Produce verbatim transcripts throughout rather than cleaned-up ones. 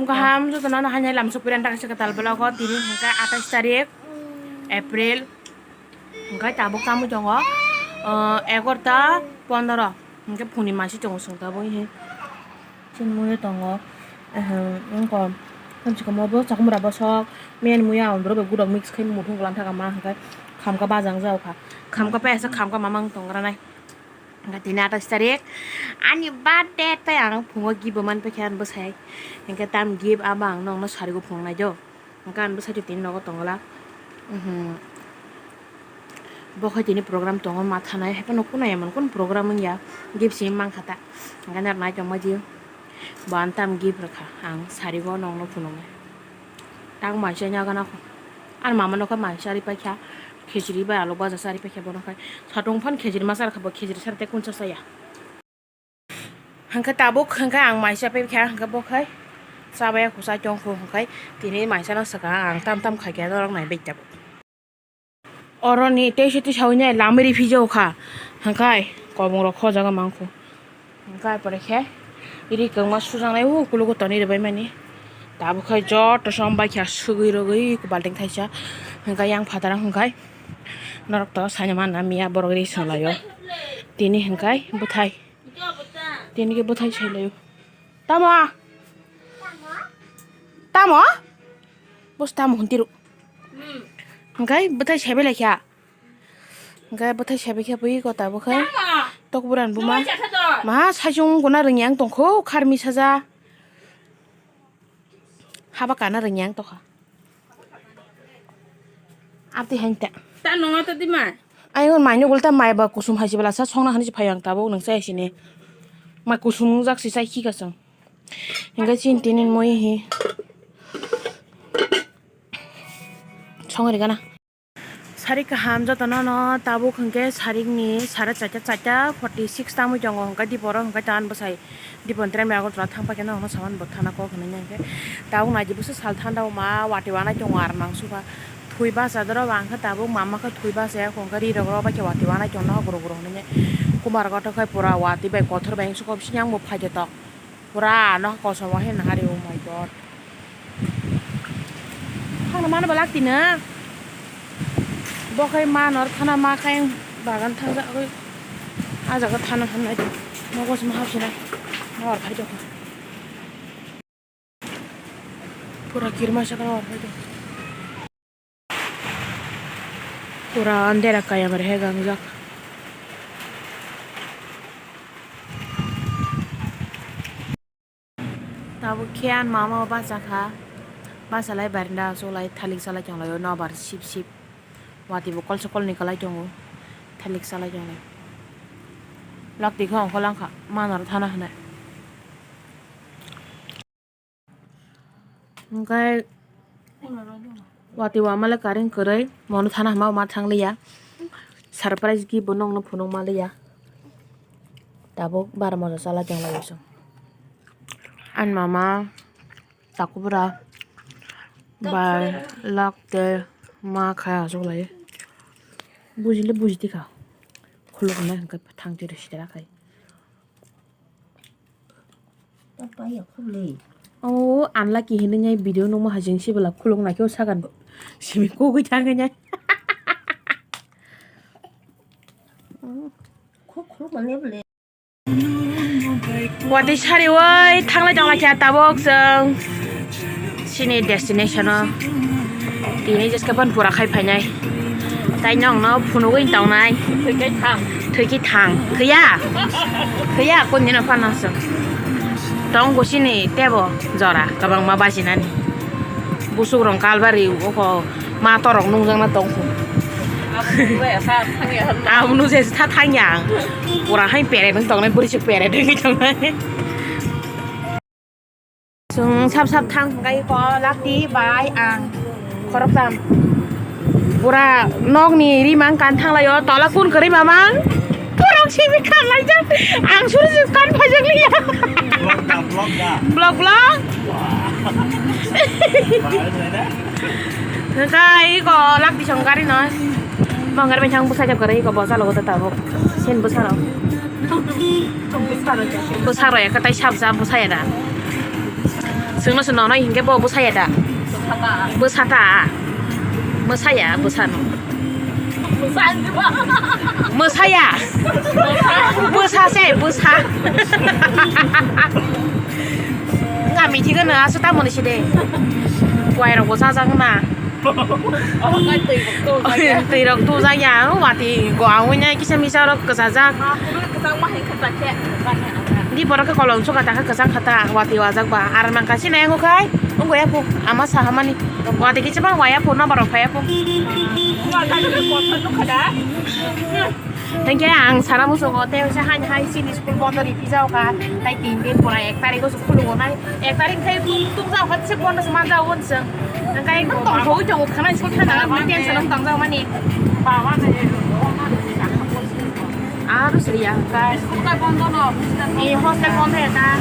Kaham jotono no haino lamsok puiran taka se kwtal vlog o tini hwnkhe atais tarik April hwnkhe tabuk tamo tongo egarota pondro hwnkhe phungni masi tongo chwng tabuk he chini mui tongo wngkha kamchikam bo chakhumra bosok men muya andro bai gurok mix khai muthung glam thaka ma hwnkhe khamka bajang jao kha khamka pai asa khamka mamang tongranai. Hingke tini atais tarik ani birthday tei ang phungo gift bo manpaikha ani bwsai. Hingke tam gift abo ang nokno sarigo phunuknai do. Hingke ani bwsai tini nogo tongo la. Bo khe tini program tongo ma thanai haikhe no kunai emon kun program wngya gift simi mankha ta. Hingke nai tongma di bo ani tam gift rwkha ang sarigo nokno phunuknai. Tang mansa nya gana kho. Ani mama no khe mansa ari paikha. Khichiri bai alu baja sa ari paikha bono khe. Satung phan khichiri ma sar kha bo khichiri sar te kunsa saya. Hwnkhe tabuk hwnkhe ang mansa paikha hwnkhe bo khe chabaya kusa chong kho hwnkhe tini mansa no swkang ang tam tam khaikhe norok nai bai tabuk. Oroni tei se tisa hwnwi lamwi riphi jao kha hwnkhe kobong rok khojago mangkho. Hwnkhe pore khe iri kwbangma sujaknai o ukologo tonwi rwbaimani. Tabuk khe joto som bai khe swgwi rwgwi balting thaisa hwnkhe yang phataro hwnkhe norok to saina manna miya borok ri swnglaio. Tini hwnkhe bwthai tini khe bwthai sailaio. Tamo? Tamo? Bos tamo hwn tiru. Hwnkhe bwthai saibai lai kha. Hwnkhe bwthai saibai khe bui kota bwkhai. Tok buran buma. Ma saichung guna rwngya ang tongkho kharmi saja. Haba kana rwngya ang tokha. Abdi hain ta. Ta nonga ta di ma. Ayung mai nugul ta mai ba kusum hai sibala sa songna hani phai ang tabuk nang sai sini. Ma kusum jak si sai khika sang. Hingga chin tinin moi hi. Songri gana. Sarik kaham jotono no tabuk hwnkhe sarikni sare chaita, chaita forty six tangwi tongo hwnkhe diporo hwnkhe ta ani bwsai dipon tram Agartala thang paikhe norokno saman bo thana kok hinwi hwnkhe tabuk naidi bwswk sal thanda ma watwi wanai tongo aro nang suka thwi basa doro ba hwnkhe tabuk mama khe thwi basa ya hwnkhe ri rok rw bai khe watwi wanai tongno guro guro hinwi kumar kothok khe pura watwi bai kothor bai wngsuko bising yang bo phaikhe tok. Pura ano kosom o he nahari, oh my God. Thangna mano balak tino. Bo khai manor thana ma khai bagan thangjagwi. Ah jaga thana hwnai. Nogo sima hapsina. Nor phai jokha. Pura kirma sakna nor phai jokha. Pura andera kaya bar he gangjak. Tabuk khe ani mama o bachakha, bachalai barinda achuklai thalik chalai tonglaio nobar sip sip. Watwi bo kolsa kolni kwlai tongo, thalik chalai tonglai. Lak twi khe ongkha langkha, manor thana hwnwi. Hwnkhe watwi wama le current kwrwi, mono thana hwnba ma thang liya. Surprise gift bo nokno phunuk ma liya. Tabuk bar moja chalai tong lai chwng. Ani mama takubra bai lak tei ma khai achuk lai. Buji le buji tikha. Khuluk nai hwnkhe thang twi rw sitera khai. O unlucky hinwi nai video nungma hai jeng sibela khuluk naikhe o sagan simi kugui thangwi nai. Watwi sariwi thanglai tonglaikha tabuk chwng. Chini destination o tini jeske phano pura khai phainai. Tai nokno phunugwi tongnai. Thwikhe thang. Thwikhe thang. Thwiya? Thwiya, kondino phano chwng. Tongo chini tebo jora kwbangma bachinani. Busuk rong kalbari oko ma torok nungjakna tongkho. Abo nung je sa thangya ang. Pura hai pere nung tongnai, bwrwi se pere nung tongnai. Chwng sap sap thang hwnkhe eko lak twi bai ang khoroktham. Pura nokni rimang kan thanglaio, tola kun kwrwi mamang. Borok simi khanlaijak, ang suri simi kan phaijak liya. Vlog da, vlog da. Vlog, vlog. Wah. Hwnkhe eko lak twi song gari no. Bongkar bai thang bwsajak kwrwi eko bo chalogo ta tabuk. Sen bwsarok. Bwsarok ya, kwtai sabjak bwsaya da. Chwngno se nono hinkhe bo bwsaya da? Bwsa ta. Mwsaya, bwsano. Mwsaya. Bwsa se, bwsa. Nga mithi gano asu tamoni side. Kuai rok bo chajak na. Twi rok tujak ya, wati go awnya kisa misa rok kwchajak. Di borok khe kolom suka ta khe kwchang kha ta, wati wajak ba. Ar man kasi nai wngkha, wngkha ya phu, ama saha mani. Wati kisa bang waya phu, nobar rok phaya phu. Thank you, ang sara musugo, tei se hai hai chini school bondo ri phi jao kha, tai tin din pora ek tarikh o se khulugo nai, ek tarikh khai tung tung jao kha, se bondo se man jao won se. Nang kai tong thogwi tongo khana school thana, ang tension o tong jao mani. Aro siriya kai. School kai bondo no. E hostel bondo ya ta.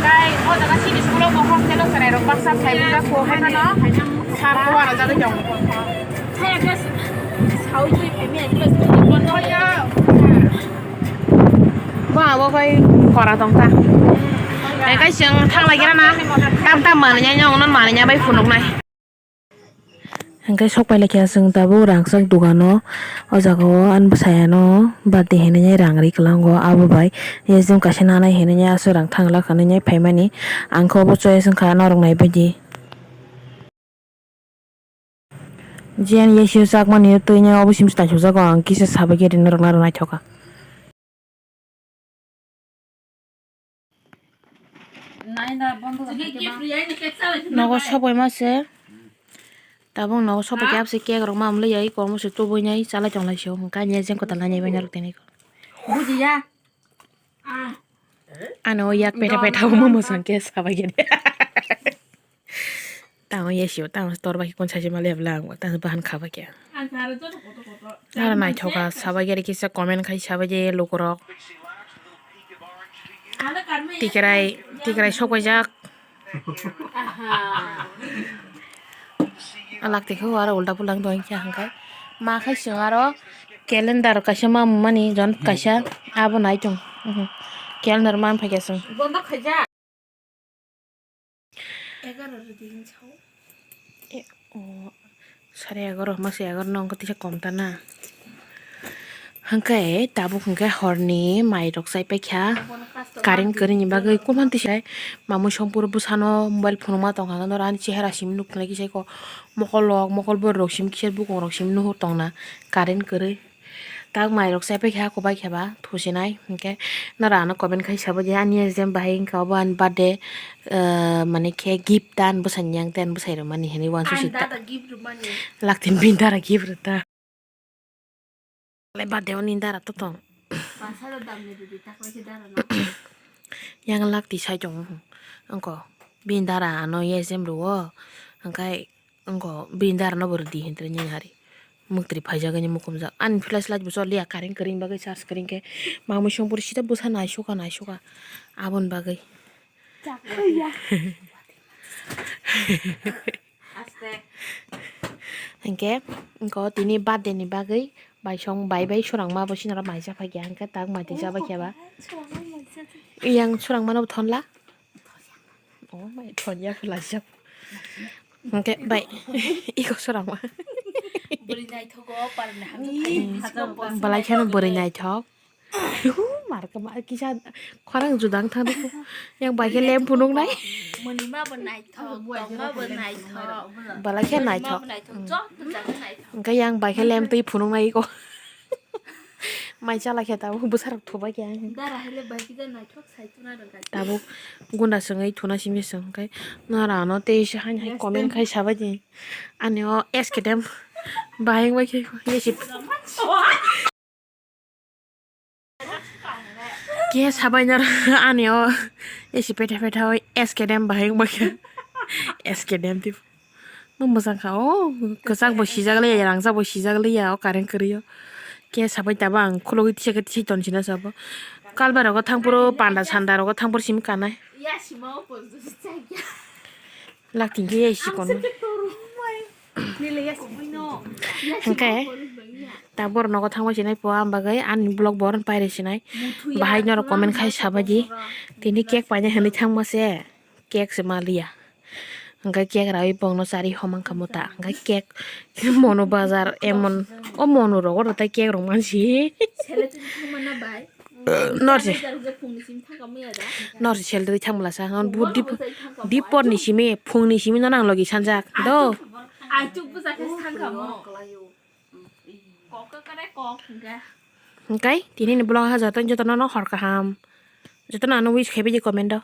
Kai o jaga chini school o bo hostel o cherai rok baksa khai bujak kho hai phano. Sar ko wara jagwi tongo. Bo abo bai kora tong ta. Hai kai chwng thang lai gira na. Tam tam manwi ya, nyong non manwi ya bai phunuk nai. Hingke sok pai laikha chwng tabuk rangchak dogano. O jaga o ani bwsai ano birthday hinwi rang ri kwlango, abo bai S D M kaisa nanai hinwi aswk rang thang lakha hinwi phaimani. Ang khe obo choice wngkha norok naibaidi. Jiyani yasio chakmani twi nai obo sim se naisukjago, ang kisa sabai khe rinwi rwkna rw naithoka. Nogo sobai ma se. Tabuk nogo sobai khe abse cake rok ma mlai ya, iko omo se tubui nai chalai tong lai se o. Hwnkhe ani jeng kwtal nai bai norok tini. Bujiya. Ano yak petha petha omo mwsang khe sabai khe. Tamo yesio, tamo tor bai kun sachi mali bla ang, tamo bahan khaba kya. Nara naithoka, sabai gari kisa comment khai sabai je lukurok. Tikrai, tikrai sok paijak. Alak tikhu aro ulta pulang doang kya hangkai. Ma khai sing aro calendar kaisa ma mani jon kaisa abo nai tong. Calendar man phai kya sing. Egaror di hinwi sao. E, o, sare egaror, masa egaror no wngkha tisa kom ta na. Hwnkhe tabuk hwnkhe horni mai rok chai paikha. Current kwrwini bagwi kwbangma tisa mamwi songphuru bwsano mobile phunukma tongkha, ani chehara simi nuknai kisa ko mokol rok, mokol borok rok simi kisa bukung rok simi nuhur tongna current kwrwi. Tak mai rok chai paikha, kobai khe ba thusinai, hinkhe nara ano comment khai sabo je ani S D M bahai wngkha obo ani birthday, ah, mane khe gift ta ani bwsai ni yang tei ani bwsai rwmani hinwi uansuk si ta. Lakti bini dara gift rwta. Le birthday o ni dara to tong. Yang lakti sai tongo wngkha bini dara ano S D M rwo, hwnkhe. Wngkha bini dara no bo rwdi hinwi nini hari. Mwktwi phaijak ani mukumjak. Ani flashlight bo choliya, current kwrwini bagwi charge kwrwi khe. Mamwi songphuru sida bwsa naisukha, naisukha. Aboni bagwi. Hinkhe, wngkha tini birthday ni bagwi baisong bai bai swrangma bo sinaro mai cha phaikha. Hinkhe tak mai twi cha baikha ba. Yang swrangma no bo thonla. Oh my, thon ya khe laijak. Hwnkhe bai, iko swrangma. Bwrwi naithogo, parni hamjak. Balai kheno bwrwi naithok. Hu, mar khe mar kisa khorang judang thang dukhu. Yang bai khe lem phunuk nai. Mwnima bo naithok, tongma bo naithok. Balai khe naithok. Joto jaga naithok. Hwnkhe yang bai khe lem twi phunuk nai iko. Mai chala khe tabuk bwsarok thubai khe. Dara hai le bai khe naithok. Tabuk gunda swngwi thuna simi swng khe norano tei se haino hai comment khai sabai di. Ani o S K dem bahai wngbai khe yesi. Khe sabai noro ani o yesi petha petha oi S K dem bahai wngbai khe. S K dem tip. Bo mwchang kha o, kwchak bo sijak liya, rangchak bo sijak liya o current kwrwi o. Khe sabai tabuk ang khulugwi tisa khe tisai tonsina sabo. Kalbai rogo thangphuru panda sanda rogo thangphuru simi kanai. Lakti khe yai sikon. Hwnkhe tabuk borok nogo thangbai sinai po, ang bagwi ani vlog bo oroni pairwi sinai. Bahai norok comment khai sabai di. Tini cake painai hwnwi thangma se. Cake se ma liya. Hwnkhe cake rawi bongno chari homang kha muta. Hwnkhe cake Monu bazar emon, o Monu rogo rw tai cake rok mansi. Sele tini thangmano bai. Nor se. Jar hwnkhe phungni simi thangkha muya da. Nor se sel dei thang bwlasa. Non bu Monu dip-, bwsai thangkha dipor ni simi, phungni simi no nang logi sanjak. Do. Aituk bwsa khe thangkha mo. Kok kare kok hwnkhe. Hwnkhe tini ni vlog ha joto joto no no hor kaham. Joto no ano wish khaibai di comment o.